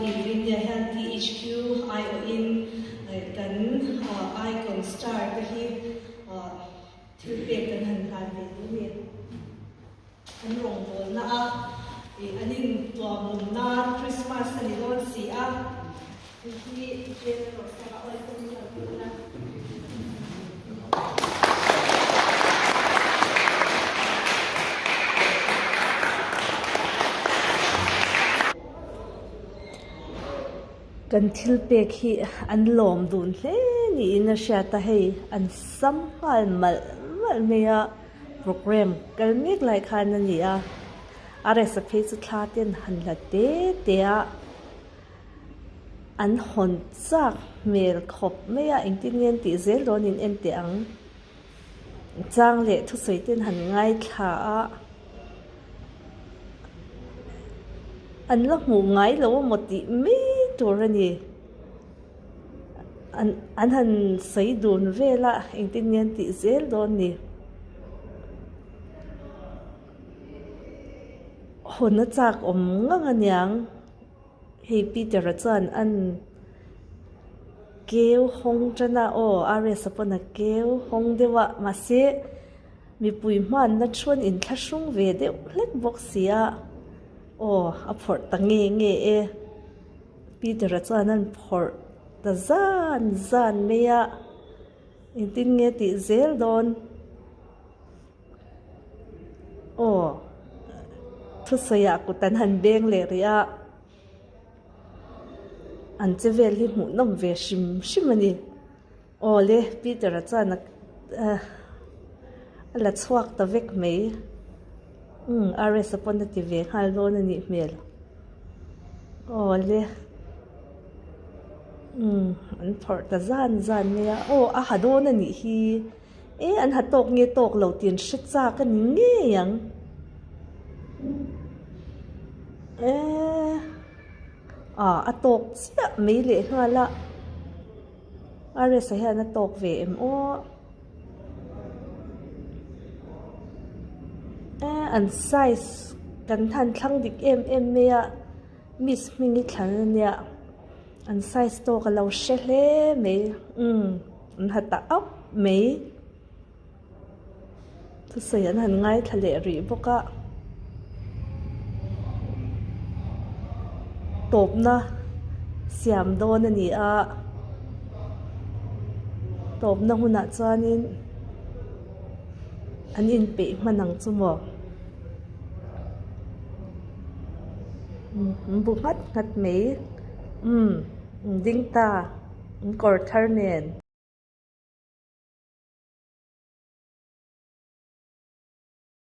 Inrinnia hian THQ aiawhin kan Icon Star te hi thil pek kan han hlan ve duh a ni. An rawngbawlna a an intuam lum nan Christmas a ni dawn si a, hei hi Jen Rosanga oil pawhin a lo dawn a. Kan thil pek hi an lawm dun hle niin a hriat a, hei an sam nghal malh malh mai a, programme kal mek lai khan a ni a, a resa phei chu thla ten han la te te a, an hawn chak hmel khawp mai a, engtin nge an tih zel dawn in en teh ang, chang leh thusawi ten han ngaithla a. An la hmuh ngai lo amaw tih mai tur a ni. An an han sawi dun vel a engtin nge an tih zel dawn ni. Hawn a chak awm ngang aniang hei Peter-a chuan an keu hawng tan a aw R_S-a pawn a keu hawng deuh a mahse. Mipui hmanna chuan inthlahrung ve deuh hlek bawk si a, aw a phawrh ta nge nge e. Peter-a chuan an phawrh ta zan zan mai a, engtin nge tih zel dawn? Aw thusawiah kut an han beng leh rih a, an che vel hi hmuhnawm ve hrim hrim a ni. Aw le, Peter-a chuan a a la chhuak ta vek mai. Umm, RS-a pawn a ti ve nghal dawn a nih hmel. Aw le, umm, an phawrh ta zan zan mai a. Aw, a ha dawn a nih hi. E, an ha tawk nge tawk lo tih an hre chak a ni ngei ang. E, ah, a tawk chiah mai leh nghal a. RS-a hian a tawk ve em aw. Eh an size kan han thlang dik em em mai a miss hming hi thlan a nia an size tawk a lo hre hle mai umm an ha ta auh mai. Thusawi an han ngaithla leh rih bawk a, tawpna siam dawn a ni a, tawpna hunah chuanin an inpeih hman ang chu maw an bu nghat nghat mai umm an ding ta an kawr thar nen.